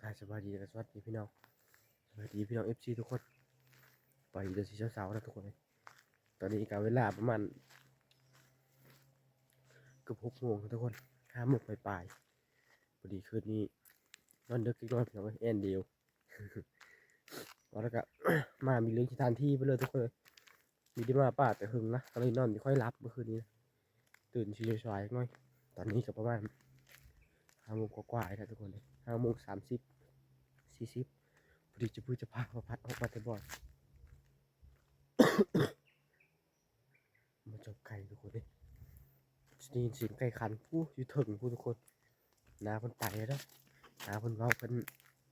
ອ່າ ສະບາຍດີ ແລະ ສະຫວັດດີພີ່ນ້ອງ ສະບາຍດີພີ່ນ້ອງ ເອັຟຊີ ທຸກຄົນ ສະບາຍດີຕອນເຊົ້າໆນະທຸກຄົນເອີຍ. ຕອນນີ້ກະເວລາປະມານເກືອບຫົກໂມງທຸກຄົນ ຫ້າໂມງປາຍໆ. ພໍດີຄືນນີ້ນອນເດິກຈັກໜ້ອຍພີ່ນ້ອງເອີຍ ແອນດຽວ ແລ້ວກະ ມາມີເລື່ອງສະຖານທີ່ໄປເລີຍທຸກຄົນເອີຍ. ມີໄດ້ມາປ່າແຕ່ເຫິງນະ ກໍເລີຍນອນບໍ່ຄ່ອຍຫຼັບເມື່ອຄືນນີ້ນະ ຕື່ນສາຍໆໜ້ອຍ. ຕອນນີ້ກໍປະມານຫ້າໂມງກວ່າໆແລ້ວທຸກຄົນເອີຍ ຫ້າໂມງສາມສິບ ສີ່ສິບ ພໍດີຈະພຶດຈະພາພໍ່ພັດອອກມາແຕ່ບ່ອນ ມາຈອບໄກ່ທຸກຄົນເອີຍ. ໄດ້ຍິນສຽງໄກ່ຂັນພຸ້ນ ຢູ່ເທິງພຸ້ນທຸກຄົນ. ນ້າເພິ່ນໄປແລ້ວ ນ້າເພິ່ນເວົ້າ ເພິ່ນ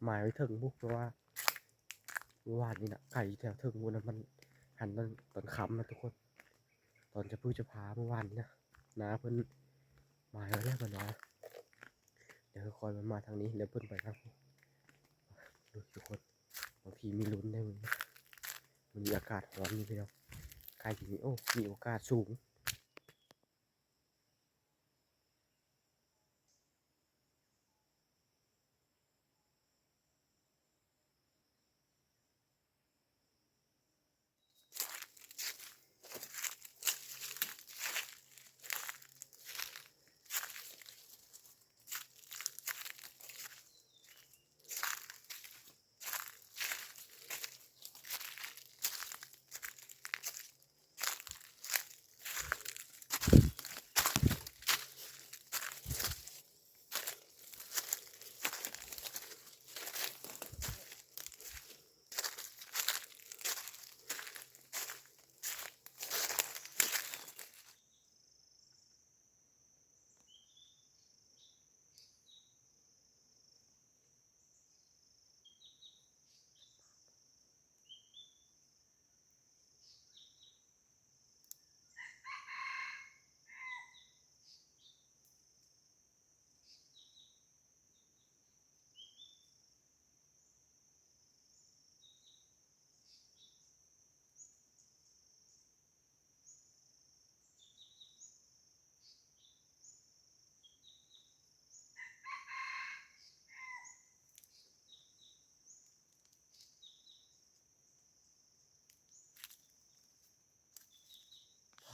ໝາຍໄວ້ເທິງພຸ້ນ ເພາະວ່າເມື່ອວານນີ້ນະ ໄກ່ຢູ່ແຖວເທິງພຸ້ນນະ ມັນຫັນຕອນ ຕອນຄ່ຳນະທຸກຄົນ ຕອນຈະພຶດຈະພາເມື່ອວານນີ້ນະ ນ້າເພິ່ນໝາຍໄວ້ແລ້ວ ເພິ່ນວ່າ ດຽວຄ່ອຍມັນມາທາງນີ້ ດຽວເພິ່ນໄປທາງພຸ້ນ ເບິ່ງທຸກຄົນ. ບາງທີມີລຸ້ນໄດ໋ມື້ນີ້ ມື້ນີ້ອາກາດຮ້ອນຢູ່ພີ່ນ້ອງ ໃກ້ຊິມີ ໂອ້ ມີໂອກາດສູງ.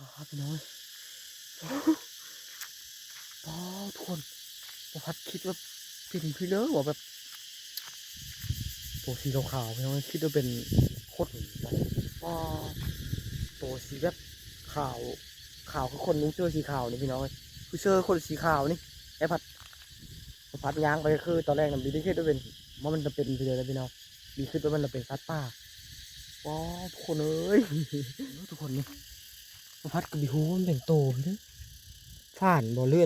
ອ້າ ພີ່ນ້ອງເອີຍ ປ້າ ທຸກຄົນ ບໍ່ພັດຄິດວ່າເປັນພີເລີວ່າແບບ ໂຕສີຂາວໆ ພີ່ນ້ອງເອີຍ ຄິດວ່າເປັນຄົນນະ ປ້າ ໂຕສີແບບຂາວ ຂາວຄືຄົນນຸ່ງເສື້ອສີຂາວນີ້ພີ່ນ້ອງເອີຍ ຄືເສື້ອຄົນສີຂາວນີ້ ແລ້ວພັດ ພັດຍ່າງໄປ ຄືຕອນແລກນະ ບໍ່ໄດ້ຄິດວ່າເປັນ ວ່າມັນຈະເປັນພີເລີນະພີ່ນ້ອງ ບໍ່ຄິດວ່າມັນຈະເປັນສັດປ່າ ປ້າ ທຸກຄົນເອີຍ ທຸກຄົນນີ້ ບໍ່ພັດກໍບໍ່ຮູ້ວ່າມັນເປັນໂຕພີເລີ ຟານບໍ່ ຫຼື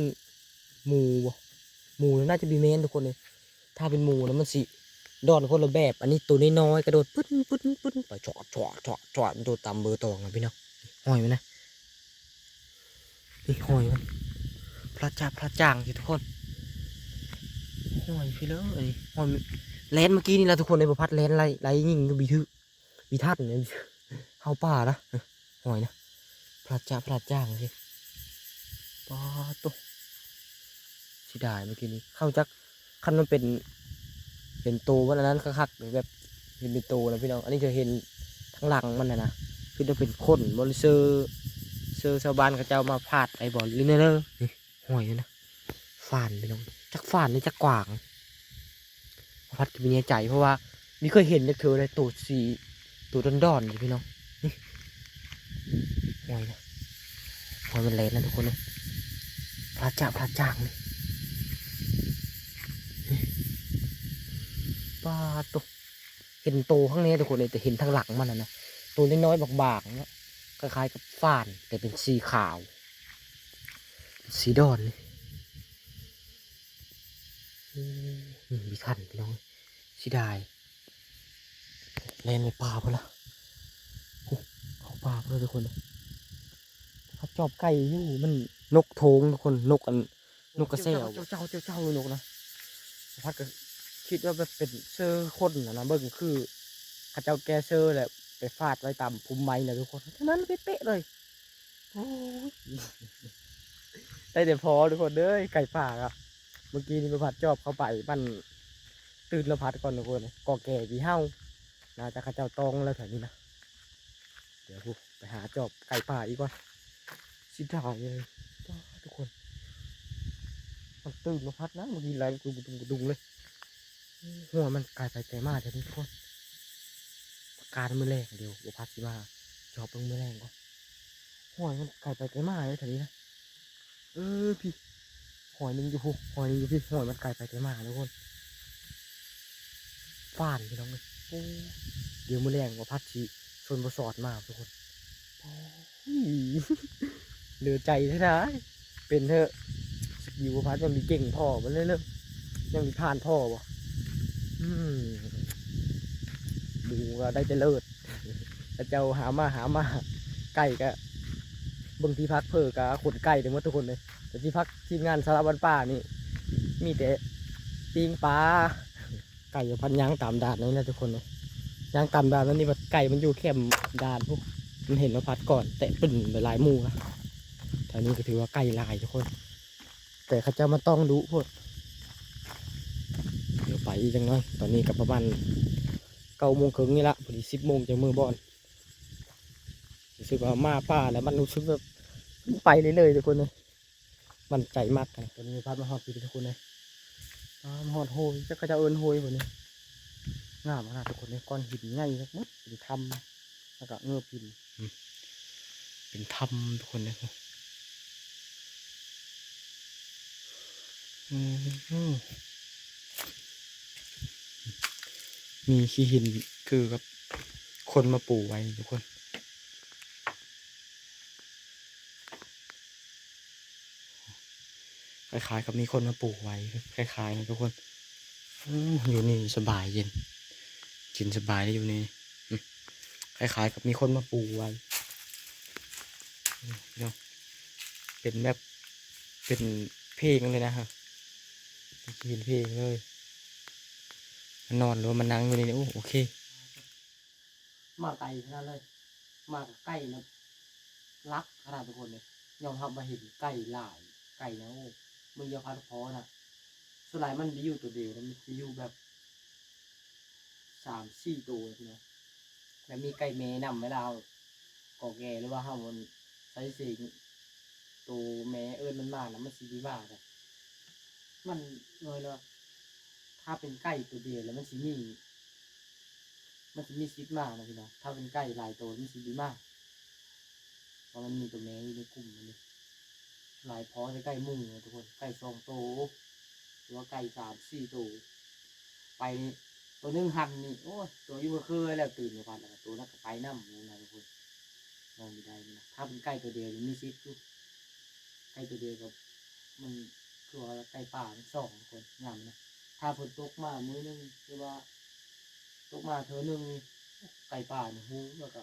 ໝູບໍ່ ໝູໜ້າຈະບໍ່ແມ່ນທຸກຄົນເອີຍ ຖ້າເປັນໝູນະມັນຊິດອນຄົນລະແບບ ອັນນີ້ໂຕນ້ອຍໆ ກະໂດດປຶ້ນໆໆ ໄປຈອດໆໆ ໂດດຕາມເບີຕອງນະພີ່ນ້ອງ ຫ້ອຍມັນນະ ນີ້ຫ້ອຍມັນ ພະຈາ ພະຈາງຊິທຸກຄົນ ຫ້ອຍພີເລີ ອັນນີ້ຫ້ອຍ ແລ່ນເມື່ອກີ້ນີ້ລະທຸກຄົນເອີຍ ບໍ່ພັດແລ່ນໄລ່ ໄລ່ຍິງຢູ່ ບໍ່ຖືກ ບໍ່ທັນ ເຮົາປ່ານະ ຫ້ອຍນະ ພະຈາ ພະຈາງຊິ ປ້າໂຕ ເສຍດາຍເມື່ອກີ້ນີ້ ເຮົາຈັກ ຄັນມັນເປັນ ເປັນໂຕມັນອັນນັ້ນຄັກໆ ແບບເຫັນເປັນໂຕນະພີ່ນ້ອງ ອັນນີ້ຈະເຫັນທາງຫຼັງມັນຫັ້ນນະ ຄືຈະເປັນຄົນບໍ່ ຫຼື ເຊີ ເຊີຊາວບ້ານເຂົາເຈົ້າມາຟາດໄປບໍ່ ຫຼື ແນວໃດ ນີ້ ຫ້ອຍຢູ່ນະ ຟານພີ່ນ້ອງ ຈັກຟານ ຫຼື ຈັກກວາງ ພັດກໍບໍ່ແນ່ໃຈ ເພາະວ່າບໍ່ເຄີຍເຫັນຈັກເທື່ອເລີຍ ໂຕສີ ໂຕດອນໆຢູ່ພີ່ນ້ອງ ນີ້ ຫ້ອຍນະ ຫ້ອຍມັນແລ່ນນະທຸກຄົນເອີຍ ພະຈາ ພະຈາງນີ້ ນີ້ ປ້າໂຕ ເຫັນໂຕຂ້າງໃນທຸກຄົນເອີຍ ແຕ່ເຫັນທາງຫຼັງມັນຫັ້ນນະ ໂຕນ້ອຍໆ ບາງໆ ເນາະ ຄ້າຍໆກັບຟານ ແຕ່ເປັນສີຂາວ ເປັນສີດອນນີ້ ອືມ ບໍ່ທັນພີ່ນ້ອງ ເສຍດາຍ ແລ່ນໄປປ່າພຸ້ນລະ ໂອ້ ເຂົ້າປ່າພຸ້ນລະທຸກຄົນ ພັດຈອບໄກ່ຢູ່ ມັນນົກໂທງທຸກຄົນ ນົກອັນ ນົກກະແຊວ ເຈົ້າ ເຈົ້າ ເຈົ້າ ເຈົ້າ ນົກນະ ພັດກໍຄິດວ່າແບບເປັນເຊີຄົນຫັ້ນນະ ເບິ່ງຄືເຂົາເຈົ້າແກ່ເຊີແລ້ວໄປຟາດໄວ້ຕາມພຸ່ມໄມ້ນະທຸກຄົນ ເທົ່ານັ້ນເປະໆເລີຍ ໂອ້ຍ ໄດ້ແຕ່ພໍທຸກຄົນເອີຍ ໄກ່ປ່າກະ ເມື່ອກີ້ນີ້ມັນພັດຈອບເຂົ້າໄປ ມັນ ຕື່ນລະພັດກ່ອນທຸກຄົນ ກໍແກ່ປີເຫົາ ໜ້າຈະເຂົາເຈົ້າຕ້ອງແລ້ວແຖວນີ້ນະ. ດຽວພຸ້ນ ໄປຫາຈອບໄກ່ປ່າອີກກ່ອນ ເສຍດາຍເລີຍ ປ້າ ທຸກຄົນ. ມັນຕື່ນລະພັດນະ ເມື່ອກີ້ໄລ່ກຸດຸງໆເລີຍ. ໂອ້ ຫົວມັນໄກ່ໄປໄກ່ມາແຖວນີ້ທຸກຄົນ. ປະການມື້ແລງ ດຽວບໍ່ພັດຊິມາຈອບເບິ່ງມື້ແລງກ່ອນ. ຫ້ວຍ ມັນໄກໄປໄກມາເດ້ແຖວນີ້ນະ. ເອີ ພີ້ ຫ້ວຍໜຶ່ງຢູ່ພຸ້ນ ຫ້ວຍໜຶ່ງຢູ່ພີ້ ຫ້ວຍມັນໄກໄປໄກມາທຸກຄົນ. ຟານ ພີ່ນ້ອງເອີຍ. ໂອ້ ດຽວມື້ແລງບໍ່ພັດຊິຊົນບໍ່ຊອດມາທຸກຄົນ. ໂອ້ຍ ເຫຼືອໃຈເສຍດາຍ. ເປັນເຖາະ ສະກິວບໍ່ພັດຍັງມີເກັ່ງພໍບໍ່ເລີຍເນາະ ຍັງມີຜ່ານພໍບໍ່. ອືມ ໝູກໍໄດ້ແຕ່ເລີດ ເຂົາເຈົ້າຫາມາ ຫາມາ ໄກ່ກະເບິ່ງທີ່ພັກເພີກະຂົນໄກ່ໄດ້ໝົດທຸກຄົນເລີຍ. ແຕ່ທີ່ພັກທີມງານສາລະວັນປ່ານີ້ ມີແຕ່ປີ້ງປາ ໄກ່ພັດຍ່າງຕາມດ່ານນີ້ນະທຸກຄົນເອີຍ. ຍ່າງຕາມດ່ານນັ້ນນີ້ ໄກ່ມັນຢູ່ແຄມດ່ານພຸ້ນ ມັນເຫັນວ່າພັດກ່ອນ ແຕະປຶ້ນໄປຫຼາຍໝູ່ລະ. ແຖວນີ້ກໍຖືວ່າໄກ່ຫຼາຍທຸກຄົນ ແຕ່ເຂົາເຈົ້າມາຕ້ອງດຸໂພດ. ດຽວໄປອີກຈັກໜ້ອຍ ຕອນນີ້ກໍປະມານເກົ້າໂມງເຄິ່ງນີ້ລະ ພໍດີສິບໂມງຈັ່ງເມືອບ່ອນ. ຮູ້ສຶກວ່າມາປ່າແລ້ວມັນຮູ້ສຶກແບບໄປເລື້ອຍໆທຸກຄົນເອີຍ. ໝັ້ນໃຈມັກນະ. ຕອນນີ້ພາມາຮອດພີ້ທຸກຄົນເອີຍ ອາ ມາຮອດໂຮຍ ຈັກເຂົາເຈົ້າເອີ້ນໂຮຍບໍ່ນີ້. ງາມຂະໜາດທຸກຄົນເອີຍ ກ້ອນຫີນໃຫຍ່ໝົດ ເປັນຖ້ຳ ແລ້ວກະເງີບຫີນ ອືມ ເປັນຖ້ຳທຸກຄົນເອີຍ. ອືມ ມີຂີ້ຫີນຄືກັບຄົນມາປູໄວ້ທຸກຄົນ. ຄ້າຍໆກັບມີຄົນມາປູໄວ້ ຄ້າຍໆນະທຸກຄົນ. ໂອ້ ຢູ່ນີ້ສະບາຍເຢັນ ເຢັນສະບາຍເດ້ຢູ່ນີ້. ອືມ ຄ້າຍໆກັບມີຄົນມາປູໄວ້ ເນາະ ເປັນແບບ ເປັນເພງເລີຍນະ ເປັນເພງເລີຍ. ມານອນ ຫຼືວ່າມານັ່ງຢູ່ນີ້ ໂອ້ ໂອເຄ. ມາໄກຂະໜາດເລີຍ ມາກະໄກ່ນະ ຫຼັກຂະໜາດທຸກຄົນເລີຍ. ຍອມຮັບວ່າເຫັນໄກ່ຫຼາຍ ໄກ່ນະ ໂອ້ ມື້ດຽວພັດພໍນະ. ສ່ວນຫຼາຍມັນໄດ້ຢູ່ໂຕດຽວນະ ມັນຊິຢູ່ແບບສາມສີ່ໂຕນະພີ່ນ້ອງ. ແບບມີໄກ່ແມ່ນຳ ເວລາເຮົາກໍແກ່ ຫຼືວ່າເຮົາມັນໃຊ້ເສງ ໂຕແມ່ເອີ້ນມັນມານະ ມັນຊິບໍ່ມາເດ້. ມັນ ເອີ ແລ້ວ ຖ້າເປັນໄກ່ໂຕດຽວແລ້ວມັນຊິມີ ມັນຊິມີສິດມານະພີ່ນ້ອງ. ຖ້າເປັນໄກ່ຫຼາຍໂຕມັນຊິບໍ່ມາ ເພາະມັນມີໂຕແມ່ຢູ່ໃນກຸ່ມມັນເດ້. ຫຼາຍພໍແຕ່ໄກ່ໝູນະທຸກຄົນ ໄກ່ສອງໂຕ ຫຼືວ່າໄກ່ສາມສີ່ໂຕ. ໄປນີ້ ໂຕໜຶ່ງຫັນນີ້ ໂອ້ຍ ໂຕຢູ່ເຄືອແລ້ວ ຕື່ນບໍ່ທັນແລ້ວ ໂຕນັ້ນກໍໄປນຳນະທຸກຄົນ. ນອນຢູ່ໄດ້ນະ ຖ້າເປັນໄກ່ໂຕດຽວນີ້ມີສິດຢູ່. ໄກ່ໂຕດຽວກໍມັນຄືວ່າໄກ່ປ່າມັນສອງຄົນຍາມນັ້ນນະ. ຖ້າຝົນຕົກມາມື້ໜຶ່ງ ຫຼືວ່າຕົກມາເທື່ອໜຶ່ງນີ້ ໄກ່ປ່ານີ້ຮູ້ ແລ້ວກໍ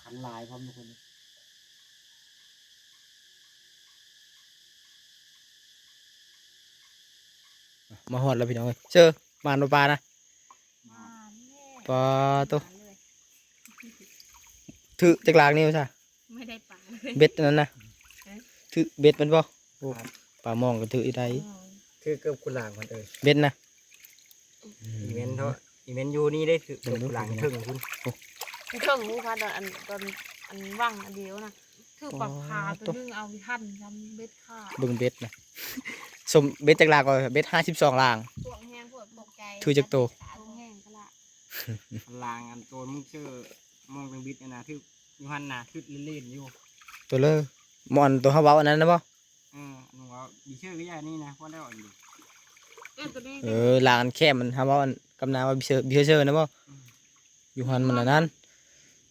ຂັນຫຼາຍພ້ອມທຸກຄົນ. ມາຮອດແລ້ວພີ່ນ້ອງເອີຍ ເຊີ ມານບໍ່ປານະ? ມານແລ້ວ ປາໂຕ ມາເລີຍ ຖືກຈັກຫຼາກນີ້ຊະ? ໄມ່ໄດ້ປາເລີຍ ເບັດອັນນັ້ນນະ ເອີ ຖືກເບັດມັນບໍ່? ໂອ້ ປາມອງກໍຖືກຢູ່ໃດ ອືມ ຖືກເກືອບຄຸນຫຼາງພຸ້ນເອີຍ ເບັດນະ. ອືມ ອີເວັນເທາະ ອີເວັນຢູ່ນີ້ໄດ້ຖືກເກືອບຄຸນຫຼາງເທິງພຸ້ນ ເທິງຮູ້ພາດ ອັນ ຕອນ ອັນຫວ່າງອັນດຽວນະ ຖືກປາຄາໂຕໜຶ່ງ ເອົາບໍ່ທັນຊ້ຳເບັດຂາດ ເບິ່ງເບັດນະ. ສົມເບັດຈັກຫຼາກກໍ ເບັດຫ້າສິບສອງຫຼາງ ພວກແຮງພວກຕົກໃຈ ຖືກຈັກໂຕ? ພວກແຮງກະລະ ລາງອັນໂຕມຶງເຊີມອງເປັນບິດຫັ້ນນະ ຖືກຢູ່ຫັ້ນນະ ຖືກເລ່ນໆຢູ່ ໂຕເລີ ໝ່ອນໂຕເຮົາເວົ້າອັນນັ້ນນະບໍ່? ເອີ ອັນວ່າບີເຊີກະຢ່ານີ້ນະ ພໍແລ້ວອັນນີ້ ເອີ ໂຕນີ້ ເອີ ລາງອັນແຄມມັນ ເຮົາເວົ້າອັນກຳນາວ່າບີເຊີ ບີເຊີນະບໍ່? ອືມ ຢູ່ຫັ້ນມັນອັນນັ້ນ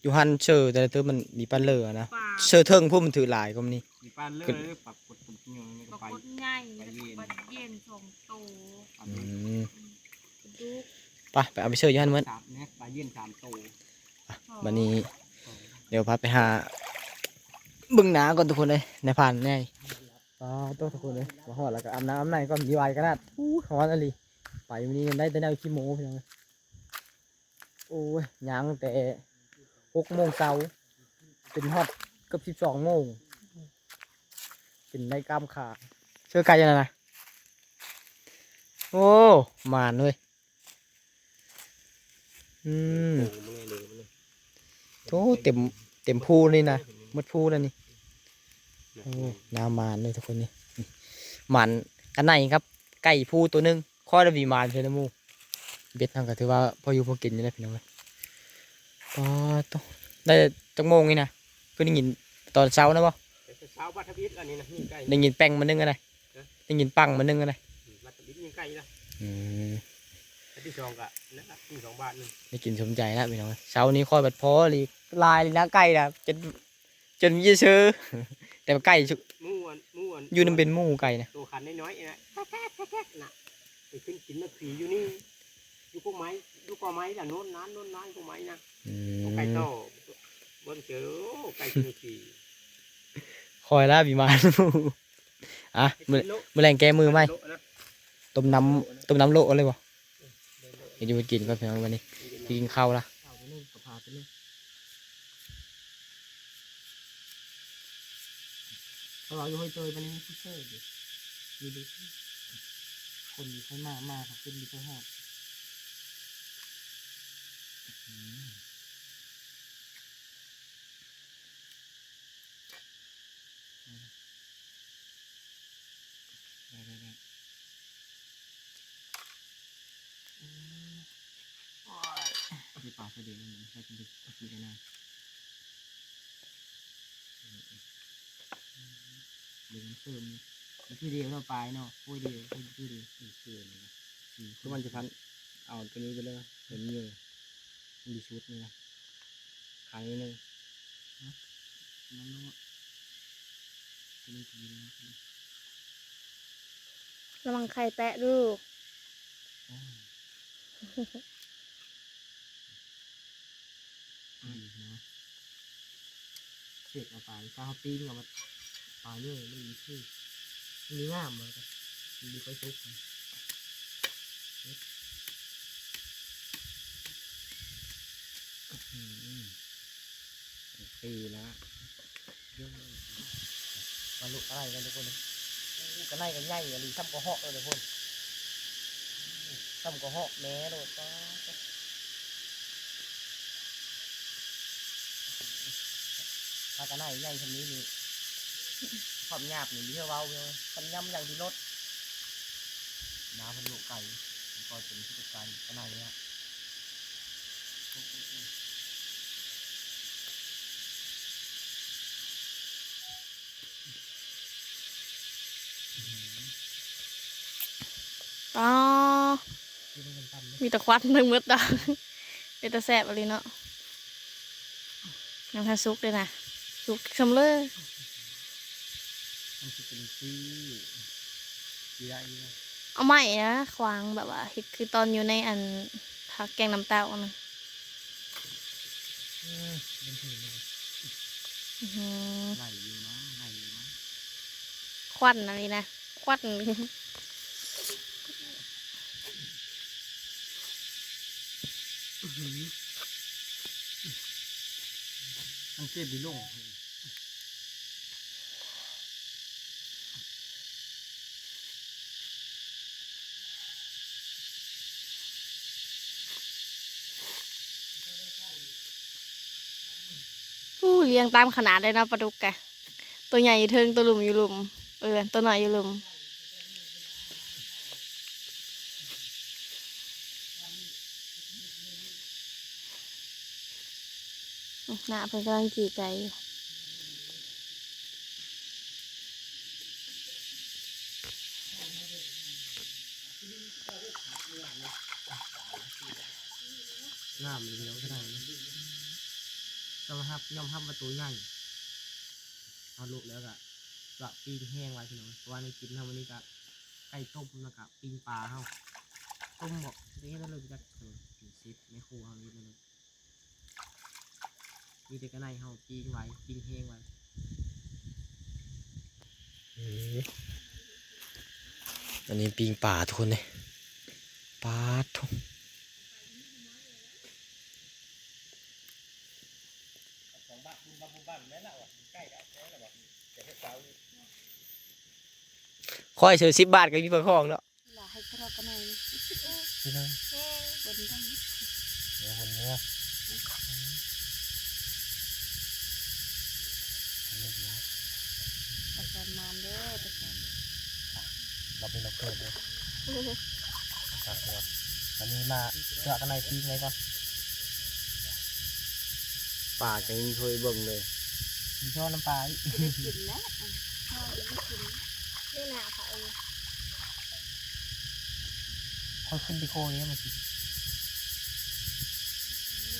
ຢູ່ຫັ້ນເຊີ ແຕ່ລະເຕີມັນມີປາເລີນະ ເຊີເທິງພຸ້ນມັນຖືກຫຼາຍກວ່ານີ້ ມີປາເລີ ປາກົດຕົວໃຫຍ່ ປາກົດໃຫຍ່ ປາເຢັນ ປາເຢັນສອງໂຕ ອືມ ປາດຸກ ໄປ ໄປເອົາໄປເຊີຢູ່ຫັ້ນເໝິດ ສາມ ປາເຢັນສາມໂຕ. ບັດນີ້ດຽວພາໄປຫາເບິ່ງນາກ່ອນທຸກຄົນເອີຍ ນາຍພານໃຫຍ່. ປາໂຕ ທຸກຄົນເອີຍ ມາຮອດແລ້ວກໍອາບນ້ຳອາບໃນກ່ອນ ມີໄວຂະໜາດ ອູ້ ຮ້ອນອີ່ຫຼີ. ໄປມື້ນີ້ໄດ້ແຕ່ແນວຂີ້ໂມ້ພີ່ນ້ອງເອີຍ. ໂອ້ຍ ຍ່າງແຕ່ຫົກໂມງເຊົ້າ ຈົນຮອດເກືອບສິບສອງໂມງ ຈົນໄດ້ກ້າມຂາ. ເຊີໄກ່ອັນນັ້ນນະ ໂອ້ ໝານເວີຍ. ອືມ ໂອ້ ເຕັມ ເຕັມພູນີ້ນະ ໝົດພູແລ້ວນີ້. ໂອ້ ໜ້າໝານເລີຍທຸກຄົນນີ້. ໝານກະໄນກັບໄກ່ພູໂຕໜຶ່ງ ຂ້ອຍລະມີໝານເທື່ອນະໝູ່. ເບັດເຮົາກະຖືວ່າພໍຢູ່ພໍກິນຢູ່ແຫຼະພີ່ນ້ອງເອີຍ. ປາດໂທ້ ໄດ້ຈັກໂມງນີ້ນະ? ຄືໄດ້ຍິນຕອນເຊົ້ານະບໍ່? ແຕ່ເຊົ້າບັດທຳອິດລະນີ້ນະ ຍິງໄກ່ ໄດ້ຍິນແປ້ງມາໜຶ່ງຫັ້ນນະ. ຮະ? ໄດ້ຍິນປັງມາໜຶ່ງຫັ້ນນະ. ອືມ ບັດທຳອິດຍິງໄກ່ລະ. ອືມ ອັນທີສອງກະນັ້ນລະ ຍິງສອງບາດໜຶ່ງ ໄດ້ກິນສົມໃຈລະພີ່ນ້ອງເອີຍ. ເຊົ້ານີ້ຂ້ອຍບັດພໍອີ່ຫຼີ ຫຼາຍອີ່ຫຼີນະໄກ່ນະ ຈົນ ຈົນມີຊື່ ແຕ່ວ່າໄກ່ ໝູ່ອັນ ໝູ່ອັນ ຢູ່ນຳເປັນໝູ່ໄກ່ນະ ໂຕຄັນນ້ອຍໆນະ ແຄກໆນະ ໄປຂຶ້ນກິນໝາກສີຢູ່ນີ້ ຢູ່ກົກໄມ້ ຢູ່ກໍໄມ້ລະ ໂນ້ນນານ ໂນ້ນນານກໍໄມ້ນະ. ອືມ ໂອ້ ໄກ່ຕໍ່ ເບິ່ງເຈີ ໂອ້ ໄກ່ກິນໝາກສີ. ຂ້ອຍລະມີໝານ. ອ່ະ ມື້ ມື້ແລງແກ້ມືໃໝ່ ໂລະນະ ຕົ້ມນ້ຳ ໂລະນະ ຕົ້ມນ້ຳໂລະເອົາເລີຍບໍ່? ເຮັດຢູ່ເຮັດກິນກ່ອນພີ່ນ້ອງ ບາດນີ້ໄປກິນເຂົ້າລະ. ເອົາໂຕໜຶ່ງ ກະພາໂຕໜຶ່ງ ເຂົາເວົ້າຢູ່ຫ້ວຍເຕີຍ ບາດນີ້ມີຜູ້ເຊີດຢູ່ ມີເດັກ ຄົນຢູ່ໄທມາ ມາເຂົາຂຶ້ນຢູ່ໄທຮອດ. ອືມ ໄດ້ ໄດ້ ໄດ້ ອືມ ໂອ້ຍ ຊິປາຊະເດ ໄດ້ກິນໄດ້ກິນໄດ້ນານ. ອືມ ເບິ່ງມັນເສີມ ມັນຄືດຽວເນາະ ປາຍເນາະ ໂອ້ຍ ດຽວ ໂອ້ຍ ຄືດຽວ ຄື ຄືມັນຈະພັນ ເອົາໂຕນີ້ໄປເລີຍ ໂຕນີ້ເລີຍ. ດີສຸດນີ້ນະ ຂັງໜຶ່ງ ຮະ ລະວັງໄຂ່ແຕະດູ. ໂອ້ຍ ອືມ ເນາະ ເສກເອົາປາ ຖ້າເຮົາປີ້ງເອົາມາປາເລີຍ ມັນດີຄື ມັນດີງາມ ມັນກະ ມັນດີຄ່ອຍສຸກ. ອືມ ໂອເຄລະ ມາລຸກະໄນກັນທຸກຄົນ. ໂອ້ ກະໄນກະໃຫຍ່ອີ່ຫຼີ ສ່ຳກະເຫາະເລີຍທຸກຄົນ ສ່ຳກະເຫາະແມ່ໂລດ. ປາດ ຖ້າກະໄນໃຫຍ່ສ່ຳນີ້ນີ້ ຄວາມຫຍາບນີ້ມີແຕ່ເວົ້າ ຄັນຍຳຢ່າງທີ່ລົດ ໜ້າເພິ່ນລຸໄກ ມັນກໍເປັນຜູ້ຈັດການກະໄນແລ້ວ. ອໍ ມີແຕ່ຄວັນທັງໝົດດອກ ເປັນຕາແຊບອີ່ຫຼີເນາະ. ຍັງບໍ່ທັນສຸກເດ້ນະ ສຸກຊຳເລີ ມັນຊິເປັນຊີ້ ຊິໄດ້ຢູ່. ເອົາໄມ້ນະຂວາງ ແບບວ່າເຮັດຄືຕອນຢູ່ໃນອັນ ຜັກແກງນ້ຳເຕົ້າຫັ້ນນະ. ອືມ ເປັນເພິ່ນເລີຍ ອື ໄດ້ຢູ່ນະ ໄດ້ຢູ່ນະ ຄວັນອັນນີ້ນະ ຄວັນ. ອື ມັນເກັບດີລົງ. ອູ້ ລຽງຕາມຂະໜາດເລີຍເນາະ ປາດຸກກະ ໂຕໃຫຍ່ຢູ່ເທິງ ໂຕລຸ່ມຢູ່ລຸ່ມ ເອີ ໂຕນ້ອຍຢູ່ລຸ່ມ. ອືມ ນ້າເພິ່ນກຳລັງຈີ່ໄກ່ຢູ່. ງາມເລີຍ ເນາະ ຂະໜາດນັ້ນ ຕ້ອງຮັບ ຍອມຮັບວ່າໂຕໃຫຍ່. ເຮົາລຸແລ້ວກະ ກະປີ້ງແຫ້ງໄວ້ພີ່ນ້ອງ ເພາະວ່າແນວກິນເຮົາມື້ນີ້ກະ ໄກ່ຕົ້ມ ແລ້ວກະປີ້ງປາເຮົາ ຕົ້ມບໍ ຊິເຮັດແນວໃດ ບໍ່ຈັກ ເອີ ເປັນເຊັດ ແມ່ຄົວເຮົາເຮັດແນວໃດ. ມີແຕ່ກະໄນເຮົາປີ້ງໄວ້ ປີ້ງແຫ້ງໄວ້. ອືມ ອັນນີ້ປີ້ງປາທຸກຄົນເດ້. ປາດໂທ້ ຂ້ອຍຊື້ສິບບາດກະມີປາຂອງເນາະ. ລະໃຫ້ພະນັກ ປານໃດ ທີ່ເລີຍ ແຮງ ເບິ່ງທັງ ເດີ ຄົນເມືອ ປາສອນມານເດີ ປາສອນ ລັບເປັນລັບເກີດເດີ ຄັກເດີ ອັນນີ້ມາເຈາະກັນໃນປີກໄວ້ກ່ອນ ປາກະຍັງບໍ່ເຄີຍເບິ່ງເລີຍ ມີໂຊນ້ຳປາອີກ ໄດ້ກິນແລ້ວ ເຮົາໄດ້ກິນ ນີ້ນະ ເຂົາເອີ ຂ້ອຍຂຶ້ນໄປໂຄເດ້ມື້ກີ້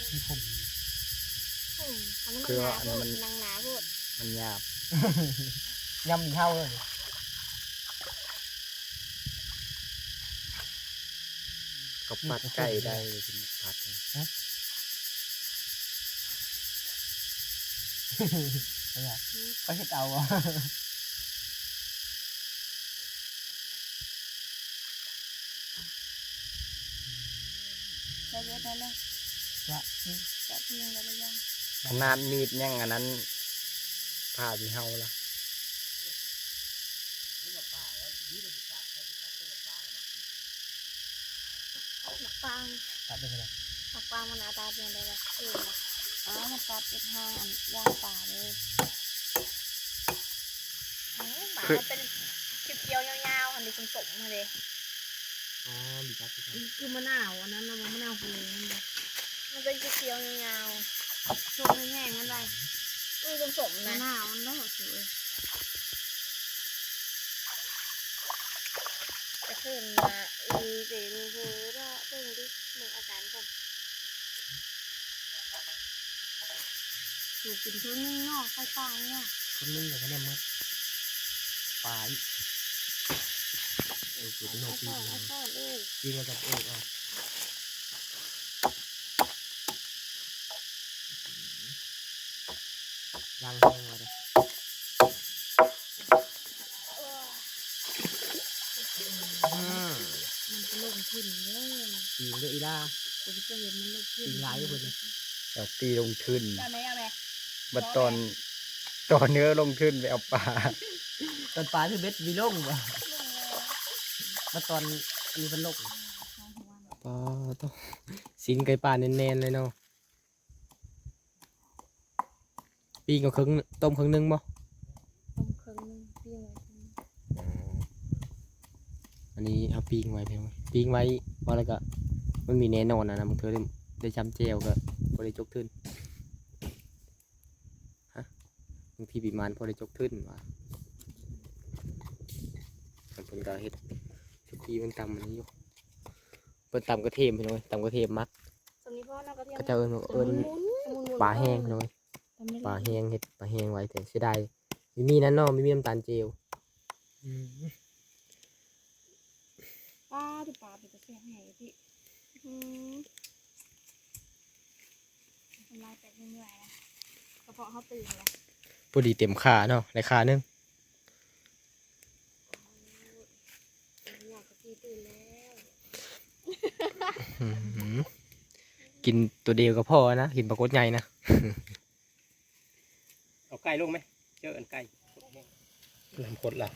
ທີ່ຜົມ ອືມ ອັນນັ້ນມັນໜາໂພດ ມັນໜາໂພດ ມັນຫຍາບ ຍຳອີເຮົາເລີຍ ເຂົາປັດໄກ່ໄດ້ ກິນໝາກປັດ ຮະ ເອີ ຂ້ອຍເຮັດເອົາ ຈະເຮັດໄດ້ແລ້ວ ຈະ ຈະປີ້ງໄດ້ຫຼືຍັງ ຂະໜາດມີດຍັງອັນນັ້ນ ຜ່າທີ່ເຮົາລະ ໝາກປາງ ຕັດໄດ້ບໍ່ລະ ໝາກປາງມັນໜ້າຕາເປັນຈັ່ງໃດລະ ຄື ອໍ ມັນຕັດເປັນຫາງອັນຢ່າງປາເລີຍ ໂອ້ ໝາກມັນເປັນຂຽວໆຍາວໆ ອັນນີ້ສົມໆຫັ້ນເດ້ ອໍ ບີບຕັດຄືກັນ ຄືມະນາວອັນນັ້ນນະ ມະນາວໂຫ ມັນເປັນຂຽວໆຍາວໆ ສົ້ມແຫ້ງໆຫັ້ນໄດ໋ ເອີ ສົ້ມໆນະ ມະນາວມັນເນາະ ຈະຂຶ້ນມາອີເປັນເຮີເນາະ ເບິ່ງດິ ເບິ່ງອາການກ່ອນ ສູກິນເຄິ່ງໜຶ່ງເນາະ ໄກ່ປ່ານີ້ເນາະ ເຄິ່ງໜຶ່ງກໍແນມໝົດ ປາອີກ ເອີ ເກີດເປັນໂລກປີກ ປີກແລ້ວຈະເອີກເອົາ ຢ່າງແຮງວ່າເດ້ ອືມ ມັນກໍລົງທຶນເດີ ປີງເດີອີ່ຫຼ້າ ເພິ່ນກໍເຫັນມັນລົງທຶນ ປີງຫຼາຍຢູ່ເພິ່ນ ເອົາປີລົງທຶນ ເອົາແມ່ ເອົາແມ່ ບັດຕອນ ຕອນເນື້ອລົງທຶນໄປເອົາປາ ຕອນປາຖືເບັດມີລົງບໍ່ ບັດຕອນອັນນີ້ເພິ່ນລົງ ປາໂທ້ ຊີ້ນໄກ່ປ່າແໜ້ນໆເລີຍເນາະ. ປີ້ງເອົາເຄິ່ງ ຕົ້ມເຄິ່ງໜຶ່ງບໍ່? ຕົ້ມເຄິ່ງໜຶ່ງ ປີ້ງໄວ້ເຄິ່ງໜຶ່ງ. ອໍ ອັນນີ້ເຮົາປີ້ງໄວ້ ປີ້ງໄວ້ ພໍແລ້ວກະມັນມີແນ່ນອນນະ ບາງເທື່ອໄດ້ຈ້ຳແຈ່ວກະບໍ່ໄດ້ຈົກທຶນ ຮະ ບາງທີປີມານພໍໄດ້ຈົກທຶນວ່າ ເພິ່ນກະເຮັດ ທຸກປີເພິ່ນຕຳອັນນີ້ຢູ່ ເພິ່ນຕຳກະເທີມ ພີ່ນ້ອງເອີຍ ຕຳກະເທີມໝັກ ສ່ຳນີ້ພໍເນາະ ກະເທີມ ເຂົາເຈົ້າເອີ້ນວ່າ ເອີ້ນ ປາແຫ້ງ ພີ່ນ້ອງເອີຍ ປາແຫ້ງ ເຮັດປາແຫ້ງໄວ້ ແຕ່ເສຍດາຍ ມີ ມີນັ້ນເນາະ ມີ ມີນ້ຳຕານຈຽວ ອືມ ປາ ດູປາເປັນຕາແຊບແຮງຕິ ອືມ ນ້ຳລາຍແຕກເມື່ອຍໆ ກະເພາະເຮົາຕື່ນແຫຼະ ພໍດີເຕັມຂາເນາະ ໄດ້ຂາໜຶ່ງ ອືມ ກິນໂຕດຽວກະພໍນະ ກິນປາກົດໃຫຍ່ນະ ເອົາໄກ່ລົງໄໝ ເຈີອັນໄກ່ ນ້ຳກົດລະ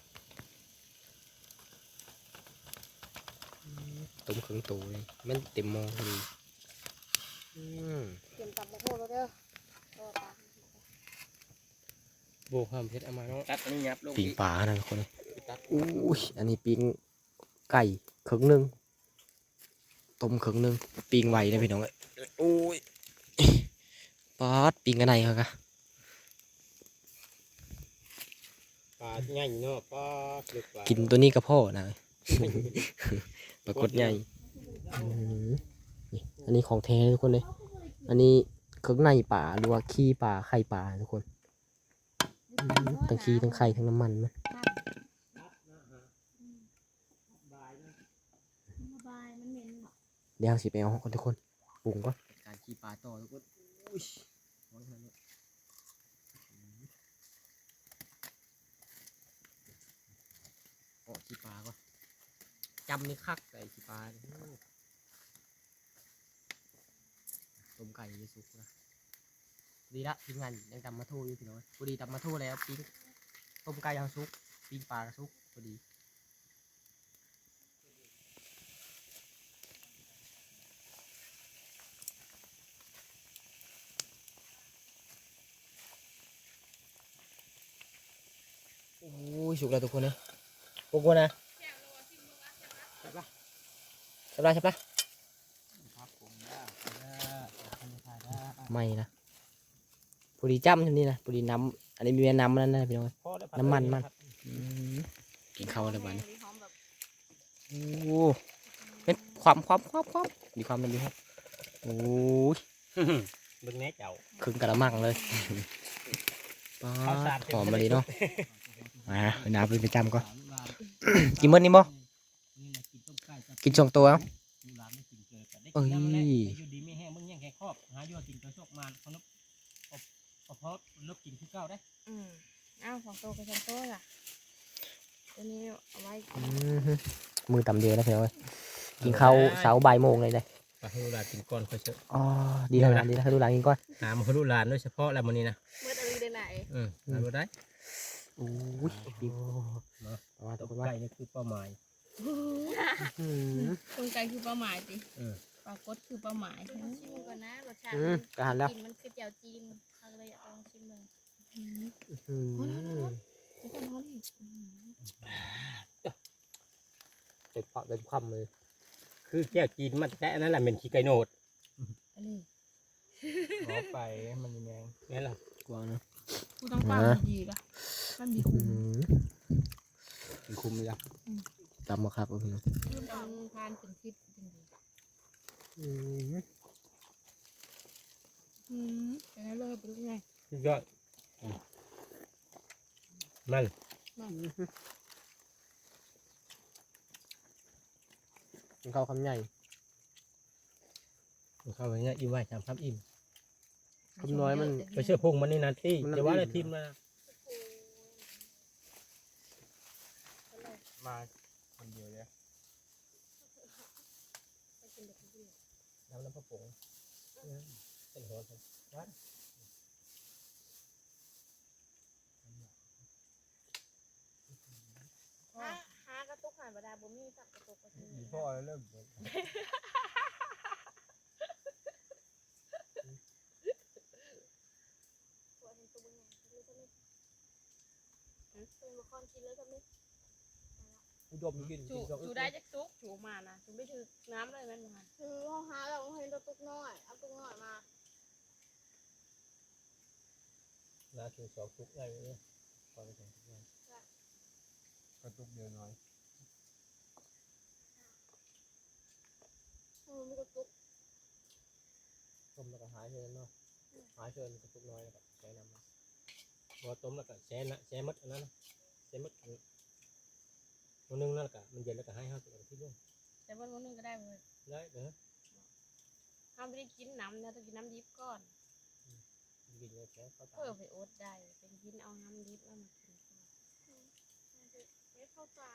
ອືມ ຕົ້ມເຄິ່ງໂຕເລີຍ ແມ່ນເຕັມໝໍ້ພໍດີ ອືມ ກຽມຕຳໝາກໂຫລະເດີ ໂອ້ ຕາ ໂອ້ ຫ້າມເຮັດ ເອົາມາເນາະ ຕັດອັນນີ້ຫຍັບລົງ ປີ້ງປານະທຸກຄົນ ຕັດ ໂອ້ຍ ອັນນີ້ປີ້ງໄກ່ເຄິ່ງໜຶ່ງ ຕົ້ມເຄິ່ງໜຶ່ງ ປີ້ງໄວ້ເດີພີ່ນ້ອງເອີຍ ໂອ້ຍ ປາດ ປີ້ງກະໄນເຮົາກະ ປາໃຫຍ່ເນາະ ປາດ ເລິກຫຼາຍ ກິນໂຕນີ້ກະພໍນະ ປາກົດໃຫຍ່ ອືມ ນີ້ ອັນນີ້ຂອງແທ້ທຸກຄົນເອີຍ ອັນນີ້ເຄື່ອງໃນປາ ຫຼືວ່າຂີ້ປາ ໄຂ່ປາທຸກຄົນ ອືມ ທັງຂີ້ທັງໄຂ່ທັງນ້ຳມັນມັນ ດຽວເຮົາຊິໄປເອົາກ່ອນທຸກຄົນ ປຸງກ່ອນ ການຂີ້ປາຕໍ່ທຸກຄົນ ໂອ້ຍ ຮ້ອນຂະໜາດນີ້ ເກາະຂີ້ປາກ່ອນ ຈ້ຳນີ້ຄັກໃດຂີ້ປານີ້ ໂອ້ ຕົ້ມໄກ່ນີ້ສຸກລະ ພໍດີລະ ທີມງານຍັງຕຳໝາກໂຫລະຢູ່ພີ່ນ້ອງ ພໍດີຕຳໝາກໂຫລະແລ້ວ ປີ້ງ ຕົ້ມໄກ່ເຮົາສຸກ ປີ້ງປາກະສຸກ ພໍດີ. ສຸກແລ້ວທຸກຄົນເອີຍ. ບໍ່ກົວນະ. ແຊບຫຼາຍ ແຊບຫຼາຍ. ໃໝ່ນະ. ພໍດີຈ້ຳຊ່ຳນີ້ນະ ພໍດີນ້ຳ ອັນນີ້ແມ່ນນ້ຳມັນນັ້ນນະພີ່ນ້ອງ ນ້ຳມັນມັນ. ອືມ ກິນເຂົ້າແລ້ວບາດນີ້. ໂອ້ ເຮັດຄວາມ ຄວາມ ຄວາມ ຄວາມ ດີຄວາມ ມັນດີຄວາມ. ໂອ້ຍ ເບິ່ງແນ່ເຈົ້າ ເຄິ່ງກະລະມັງເລີຍ. ປາດ ຫອມມາລີເນາະ. ອ່າ ເອົານ້ຳໄປ ໄປຈ້ຳກ່ອນ. ກິນໝົດນີ້ບໍ່? ກິນສອງໂຕເອົາ. ເອີຍ ຢູ່ດີມີແຮງ ເບິ່ງແຍງແຂງຂອບ ຫາຢູ່ຫາກິນກະໂຊກມານ ເຮົາ ກໍພໍລົດກິນຄືເກົ່າເດ້. ອືມ ເອົາ ສອງໂຕກໍສອງໂຕລະ ຕົວນີ້ເອົາໄວ້. ອືມ ມື້ຕຳດຽວນະພີ່ນ້ອງເອີຍ. ກິນເຂົ້າເຊົ້າບ່າຍໂມງເລີຍເດ້. ໃຫ້ລູກຫຼານກິນກ່ອນຄ່ອຍເຊີ. ອໍ ດີແລ້ວນະ ດີແລ້ວ ໃຫ້ລູກຫຼານກິນກ່ອນ. ຫາມາໃຫ້ລູກຫຼານໂດຍສະເພາະແລ້ວມື້ນີ້ນະ. ເໝິດອີ່ຫຼີເດ້ນາຍ. ອືມ ຫາບໍ່ໄດ້. ໂອ້ຍ ເນາະ ຕົ້ມໄກ່ນີ້ຄືເປົ້າໝາຍ. ອືມ ຕົ້ມໄກ່ຄືເປົ້າໝາຍຕິ? ເອີ ປາກົດຄືເປົ້າໝາຍ. ລອງຊີມເບິ່ງກ່ອນນະ ລົດຊາດ. ອືມ ກໍຫັ້ນແຫຼະ ກິນມັນຄືແຈ່ວຈີນ ເຮົາກໍເລີຍຢາກລອງຊີມເບິ່ງ. ອືມ ອືມ ເຕັມປາກເຕັມຄຳເລີຍ. ຄືແຈ່ວຈີນມາແຕ່ອັນນັ້ນລະ ແມ່ນຂີ້ໄກ່ໂນດ. ອັນນີ້ ເວົ້າໄປມັນມີແມງ. ແມ່ນລະ ກວ້າງນະ. ກູຕ້ອງປາກດີໆລະ ມັນມີຄຸມ. ອືມ ມີຄຸມຢູ່ລະ. ອືມ ຕຳບັກຄັກເລີຍພີ່ນ້ອງ. ຄືຕ້ອງທານເປັນທິດຈຶ່ງດີ. ອືມ ອືມ ເປັນໄງເລີຍ ເປັນໄງ? ສຸດຍອດ. ອືມ ມັນ ມັນ ກິນເຂົ້າຄຳໃຫຍ່. ເຂົ້າໄປເນຍ ອີ່ມໄວ້ ສາມຄຳອີ່ມ. ຄຳນ້ອຍມັນ ໄປເຊື້ອຜົງມັນນີ້ນະຕິ ມັນ ຢ່າວ່າແຕ່ ນຳອີ່ມ ຖິ້ມນະ. ມາຄົນດຽວເດ້. ນ້ຳ ນ້ຳປາປົງ ເປັນຫົວ ຫວານ. ຫາ ຫາກະຕຸກຫັ້ນບໍ່ໄດ້ ບໍ່ມີສັກກະຕຸກວ່າຊິມີ. ອີ່ພໍ່ເລີ່ມເບິດ. ເພິ່ນບໍ່ຄອນກິນເລີຍຊຳນີ້. ອຸດົມກິນ ກິນສອງ ຈູໄດ້ຈັກຕຸກ ຈູມານະ ຈູໄປຖືກນ້ຳເລີຍແມ່ນບໍ່ຫັ້ນ? ຄືເຮົາຫາແລ້ວເຫັນແຕ່ຕຸກນ້ອຍ ເອົາຕຸກນ້ອຍມາ. ໜ້າຖືສອງຕຸກໃຫຍ່ເດ້ ພໍໄປສອງຕຸກໃຫຍ່ ກະຕຸກດຽວນ້ອຍ. ເອີ ມີກະຕຸກ ຕົ້ມແລ້ວກະຫາຍເທື່ອເນາະ. ອືມ ຫາຍເທື່ອກະຕຸກນ້ອຍ ແລ້ວກະໃສ່ນ້ຳ. ບໍ່ ຕົ້ມແລ້ວກະແຊ່ນະ ແຊ່ໝົດອັນນັ້ນນະ ແຊ່ໝົດອັນ ມື້ໜຶ່ງນັ້ນລະກະ ມັນເຢັນລະກະໃຫ້ເຮົາ ແຕ່ກະທິດລົງ ແຕ່ເບິ່ງມື້ໜຶ່ງກະໄດ້ບໍ່? ໄດ້ເດີ. ເຮົາບໍ່ໄດ້ກິນນ້ຳນະ ຕ້ອງກິນນ້ຳດິບກ່ອນ. ອືມ ກິນແລ້ວແຊບເຂົ້າຕາ ເພື່ອໄປອົດໄດ້ ເປັນກິນເອົານ້ຳດິບເອົາມາກິນກ່ອນ. ອືມ ເຮັດເຂົ້າຕາ.